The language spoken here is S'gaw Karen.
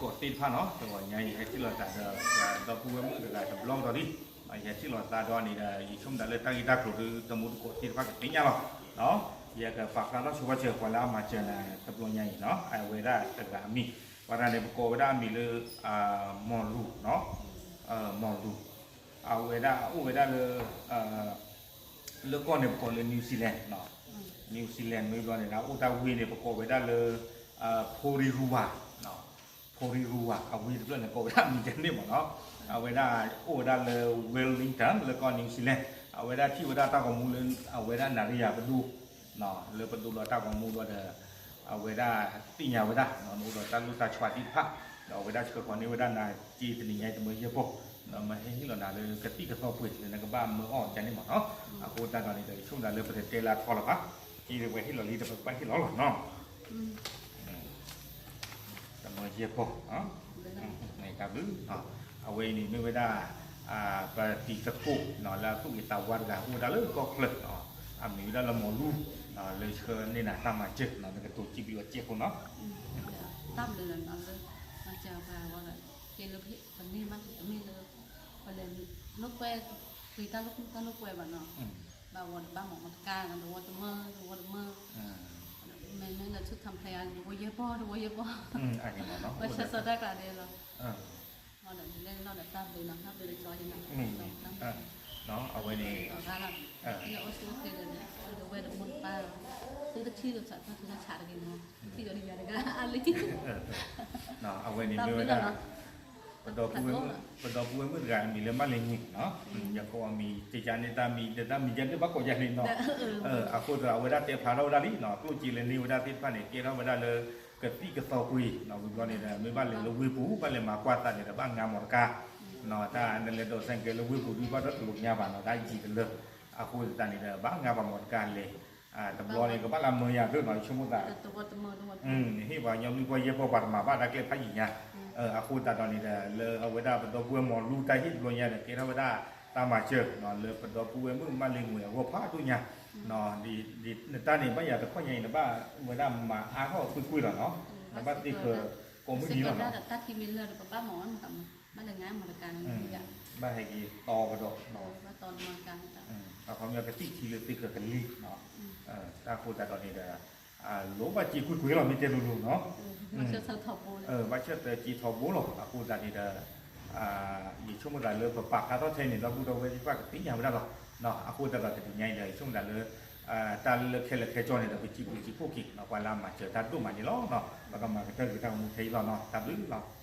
ကိးသ့ၣ်တဖၣ်နီၤ, တဂီၤညါအံၤ ဟဲထံၣ်လိာ်သးဒီး ဒီပုၢ်ဝဲၢ်မုၣ်တဂၤတဘျီကဒီးလံ. ယဟဲထံၣ်လိာ်သးဒီးန့ၣ်ဒီး ယဆိကမိၣ်ဒၣ်လၢတၢ်ဂ့ၢ်တၢ်ကျိၤဒီး တမူတကိးသ့ၣ်တဖၣ်ကသ့ၣ်ညါလီၤ. ယကပာ်ဖျါထီၣ်ဆိပာ်စၢၤပှၤလၢအမၤစၢၤနၤတဘျီညါအံၤနီၤ, အဝဲဒၣ်တဂၤအမံၤ, ပှၤတဂၤန့ၣ် ပကိးဝဲဒၣ်အမံၤလၢ မီၤလူၤနီၤ, မီၤလူၤ, အဝဲဒၣ်အိၣ်ဝဲဒၣ်လၢ လၢကီၢ်န့ၣ် ပကိးလၢ New Zealand, New Zealand မ့ၢ်ဘျီန့ၣ် အိၣ်တၢ်ဝ့ၢ်န့ၣ် ပကိးဝဲဒၣ်လၢ Porirua, Porirua အဝ့ၢ်တဖျၢၣ်န့ၣ် ကိးဝဲဒၣ်မံၤကန့ၣ်မ့ၢ်နီၤ, အဝဲဒၣ်အိၣ်ဝဲဒၣ်လၢ Wellington လၢကီၢ် New Zealand, အဝဲဒၣ်ထံၣ်ဝဲဒၣ်တၢ်ဂီၤမူလၢ အဝဲဒၣ်နၤရံယၤပဒိၣ် လၢပဒိၣ်လီၤတၢ်ဂီၤမူဘျီဒီး အဝဲဒၣ်သ့ၣ်ညါဝဲဒၣ် နအိၣ်ဒီးတၢ်လိၣ်တၢ်ဆှးသ့ၣ်တဖၣ်, ဒီးအဝဲဒၣ်ဆှၢဃီၤန့ၢ်ဝဲဒၣ်နၤစ့တနံၤညါအံၤ တမၢယဲၢ်ပီၢ်, ဒီးမ့ၢ်ဟဲဟ့ၣ်လီၤနၤလၢကသံၣ်ကသီပှ့ၤလၢနကဘၣ်မၢအီၣ်ကန့ၣ်မ့ၢ်နီၤ, အဃိသတးဒီးန့ၣ်ဒီး ယဆိကမိၣ်ဒၣ်လၢပတတဲလၢအထီလီၤဘၣ်, က့ၤဝဲဟ့ၣ်လီၤလံဒီးပကဘၣ်ဟ့ၣ်လီၤလီၤနီၤ. တမၢယဲၢ်ပီၢ်, တၢ်ဘျုး, အဝဲအံၤန့ၣ်မ့ၢ်ဝဲဒၣ် ပတံၤသကိးလၢအသူၣ်ဂ့ၤသးဝါတဂၤ အိၣ်ဝဲဒၣ်လၢကီၢ်ချၢ, အမံၤဝဲဒၣ်လၢမီၤလူၤ, လၢဆှၢန့ၢ်နၤတၢ်မၤစၢၤ နကတိၤစံးဘျုးအီၤစ့ၢ်ကီးနီၤ. တၢ်ဘျုးလီၤနီၤလၢ မၤစၢၤပှၤဂီၢ်ဒီး ကဲလၢပဟ့ၣ်ပန့ၢ်မး တမ့ၢ်လၢ ပလဲၤလိာ်ကွဲ ပှ့ၤတၢ်လိာ်ကွဲ တၢ်လိာ်ကွဲဘၣ်နီၤ, ဘၣ်ဝီဒီးဘၣ်မီၢ်မတကါ တဝီတမၢ တဝီတမၢ, မ့မ့ၢ်လၢ to complain တဝီယဲၢ်ပီၢ် တဝီယဲၢ်ပီၢ်, ပဆၢစီၤတၢ်ကျါဒဲးလီၤ. ဒီးဒ်လဲၣ်လီၤဒီးတၢ်ဘျုးနီၤ တၢ်ဘျုးလၢကၠီယဲနီၤ, အဝဲန့ၣ် လၢအိၣ်ဆူၣ်အိၣ်ချ့ဒီး ဒီးဝဲဒီးမိၢ်တပၢ် သုတထံၣ်လိာ်သးတၢ်ဆူးတၢ်ဆါတဂ့ၤနီၤ, ထံၣ်ဒီးယၤတဂၤအါလံ, အဝဲန့ၣ်မ့ၢ်ဝဲဒၣ် ပဒီပုၢ်ဝဲၢ်မုၣ်တဂၤအမံၤလၢမၤလ့ၤမုၢ်နီၤ, ယကိးအမံၤ ကကန့ၣ်တၢ်မံၤ ဒီးတၢ်မံၤယဲန့ၣ်ဘၣ်ကိးယၤန့ၣ်နီၤ, အဃိဒီးအဝဲဒၣ်တဲဖျါထီၣ်ဝဲဒၣ်လံနီၤ, ကျိၣ်စ့လၢန့ၢ်ဝဲဒၣ်သ့ၣ်တဖၣ်န့ၣ် ကဲထီၣ်ဝဲဒၣ်လၢ ကသံၣ်ကသီပှ့ၤနီၤ, ဝံၤဘျီန့ၣ်ဒီး မ့ၢ်ဘၣ်လဲၤလၢဝ့ၢ်ပူၤ ဘၣ်လဲၤမၤကွၢ်သးန့ၣ်ဒီး ဘၣ်ငါမီၢ်တကါ, တၢ်နလဲၤဒိးစဲကဲလၢဝ့ၢ်ပူၤဒုးဘၣ်ဒီးတလိာ်ညါဘၣ်နီၤ, တၢ်ယံၤတလၢ, အဃိသတးန့ၣ်ဒီး ဘၣ်ငါပှၤမီၢ်တကါလဲၤ, တဘျီန့ၣ် ကဘၣ်လၢမၢယၤသ့နီၤ, ယဆိကမိၣ်သး ဟ့ၣ်ပှၤညီဘျုးပှၤယဲၢ်ပီၢ် ပှၤတမၤဘၣ်တၢ်ကျဲဖးယံၤညါ, အဃိသတးဒီးန့ၣ်ဒီး လၢအဝဲဒၣ်ပဒီပုၢ်ဝဲၢ်မီၤလူၤတၢ်ဟ့ၣ်တဘျီညါဒီး ကဲထီၣ်ဝဲဒၣ်တၢ်မၤစၢၤနီၤ, လၢပဒီပုၢ်ဝဲၢ်မုၣ်မၤလ့ၤမုၢ်အဂီၢ်ဖးဒိၣ်ညါ, နတၢ်န့ၣ် ဘၣ်ယၤတခီညါအံၤ နဘၣ်ဝဲဒၣ်မၤအါထီၣ်ကွ့ၢ်ကွ့ၢ်လီၤနီၤ, နဘၣ်သ့ၣ်ဃၢၤကိးမုၢ်နံၤလီၤနီၤ, ဘၣ်ဟဲက့ၤတီကဒီး, အခီပညီကသံၣ်ထံလၢသ့ၣ်ဃၢၤကလံၤနီၤ, တၢ်အဃိသတးဒီးန့ၣ်ဒီး လိၣ်ဘၣ်စ့ကွ့ၢ်ကွ့ၢ်လီၤ မ့ၢ်တဲလိၤလိၤနီၤ, ဘၣ်ဆၢထၢၣ်စ့ထီဘိလီၤ, အဃိသတးန့ၣ်ဒီး ယဆိကမိၣ်သးလၢပပာ်ဖျါထီၣ်ထဲန့ၣ် ဒီပုၢ်ဒီဝဲၢ်သ့ၣ်တဖၣ်ကသ့ၣ်ညါဝဲဒၣ်လီၤ, အဃိသတးဒီးတနံၤညါအံၤဒီး ယဆိကမိၣ်သးလၢ တၢ်လၢခဲလၢာ်ခဲဆ့န့ၣ်ဒီး ပစံးဘျုးစံးဖှိၣ်က့ၤ ပှၤလၢအမၤစၢၤတၢ်ဒိၣ်မးန့ၣ်လီၤ, ပကမၤကတၢၢ်က့ၤတၢ်ဂီၤမူခဲအံၤလီၤနီၤ, တၢ်ဘျုးလီၤ.